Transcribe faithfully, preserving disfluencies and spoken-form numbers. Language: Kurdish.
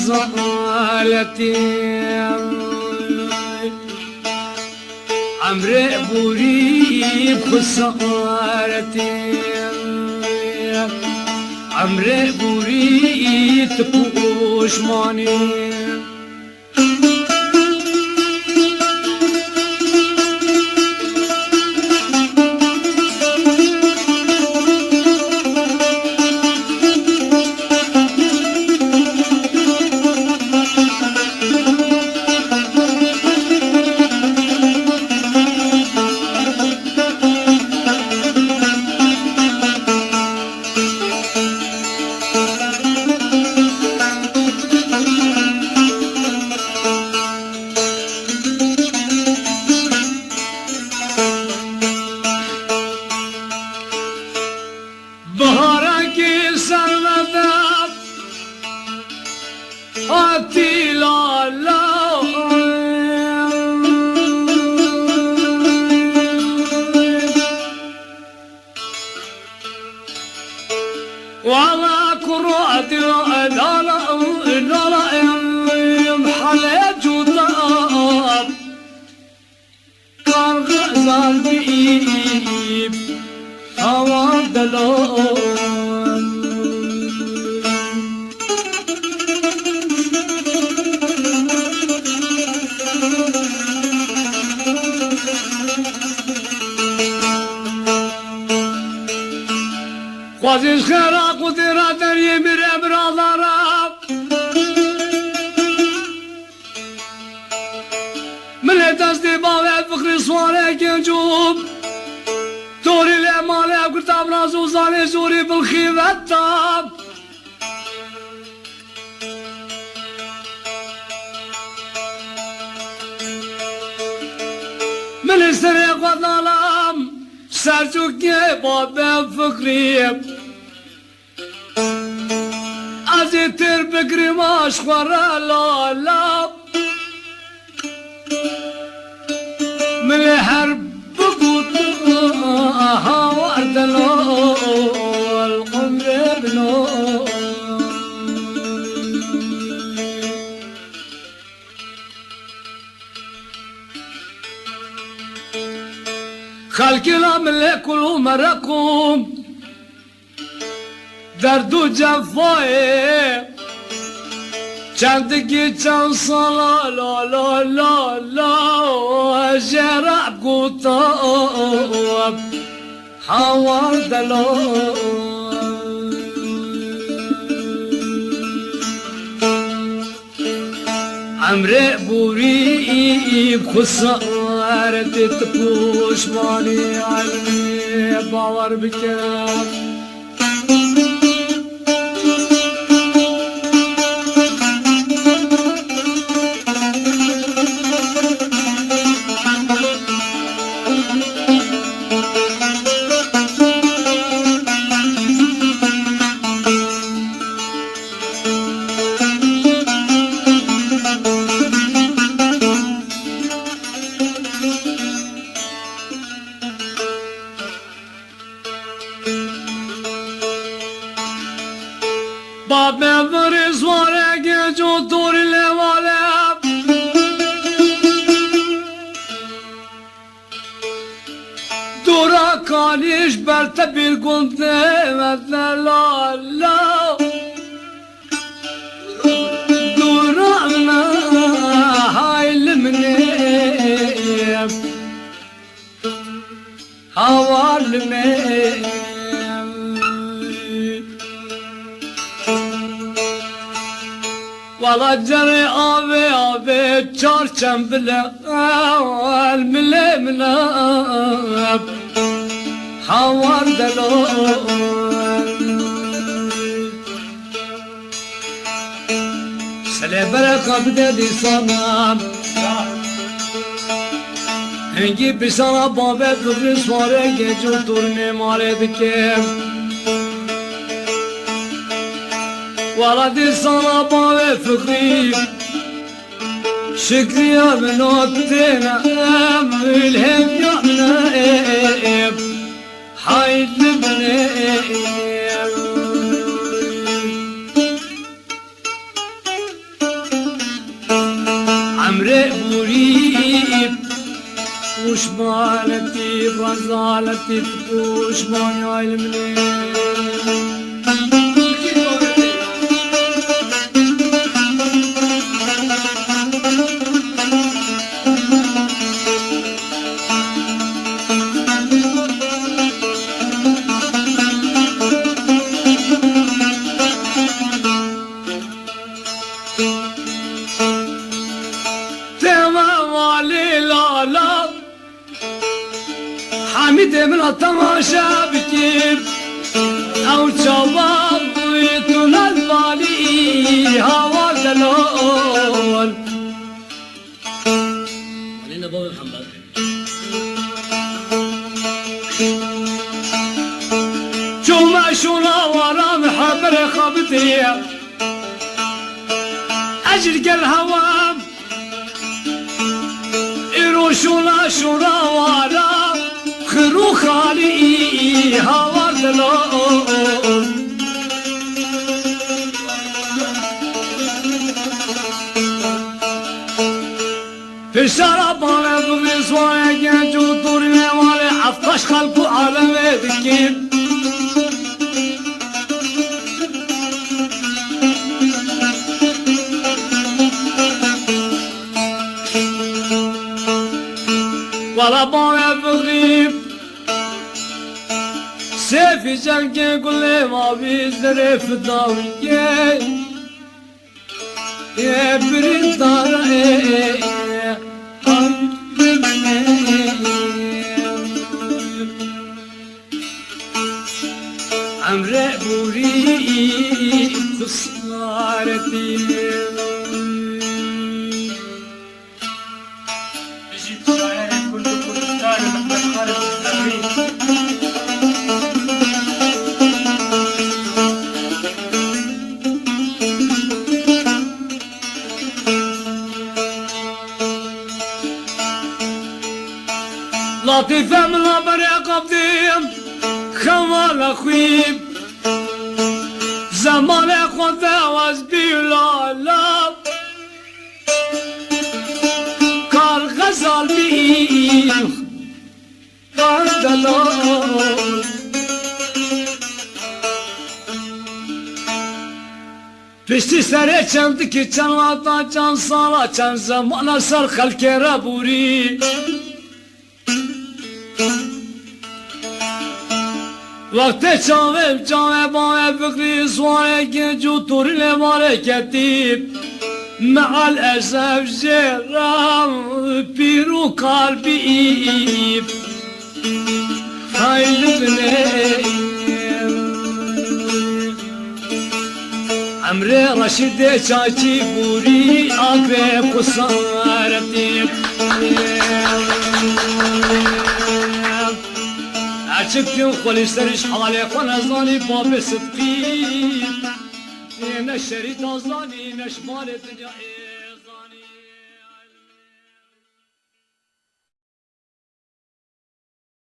Zaletî. Emrê borî bi xesaretî. Emrê borî tu poşmanî. Biharekî serwet hatî lala. Wala kuro adi lala, lala, hale cuda. Kargı zalbîb hawa delal. Xwezî ji xêra qutî re deriyê mîre biralara. Milê destê bavê fikrî swarê genco. Torî lê malê ev girta bi raz û zanê zorî bilxîveta. Milê serê xwe dalam serçokê bavê fikrî. Ez ê têr bikirîm aşxwe re lala. Min ê her bigot hawar delal, qumrê bino. Xelkê la min lê kul û mereqûm. Derd û cefayê çendikî çend sala la la la la jê re gotin hawar delal. Emrê borî bi xesaretê tu poşmanî elmê bawer bike. Babê virî zwarê gêc û torî lêwale. Dora kanî ji ber te bîr gundê me delala. Dora me hay li min ê. Hawar li me. Wala cerê avê avê çar çem bile el milê mile hawar delal. Selê bereqa bide dîsana. Hingî pisana babet bixin swarê gêc û tornê malê dike. Wala dîsana bavê fikrî. Şikriya min o têne em ilhemiya min e. Haydi bine. Emre Burî, puşmanetî, rezaletî, puşmanya ilmine. Tema valî lala, Hamîdê min a temaşe bikî. Ew çawa tu nal valî hawa delal. Aleyna bavê Muhammed. Çûme şûna waran hebirê xebitiye. Ez ji gel hewa îro şûna şûna wara xir û xalî hawar dilo. Pişara bale bixî soye genc û torî nêmalê eftaş xelk û alemê dikî. Wala bale bixî sêfî cengê gulê mavî zerê fidawî yê. Ê birîndar, ê, ê, ay, ê, Emre Burî xesaretî. Bijî şairê Kurd û Kurdistanê Mehmet Xalid Zerrî. Latîfe min a berê qebdî, xewala xwî. Zemanê xwe de ez bî lala. Kar xezal bî, kar delal. Piştî serê çendikî çend wexta, çend sala, çend zemana ser xelkê re bûrî. Wextê çavê çavê bavê fikrî, ziwanê genc û torînê barê ketî. Meal eşref jê re pîr û kal bî. Hayli binê. Emrê Reşîdê Çaçî bûrî akê xwesaretî. Açik din xwe li ser ji halê xwe nezanî babê Sidqî. Ne şerî da zanî, ne ji malê dinyayê.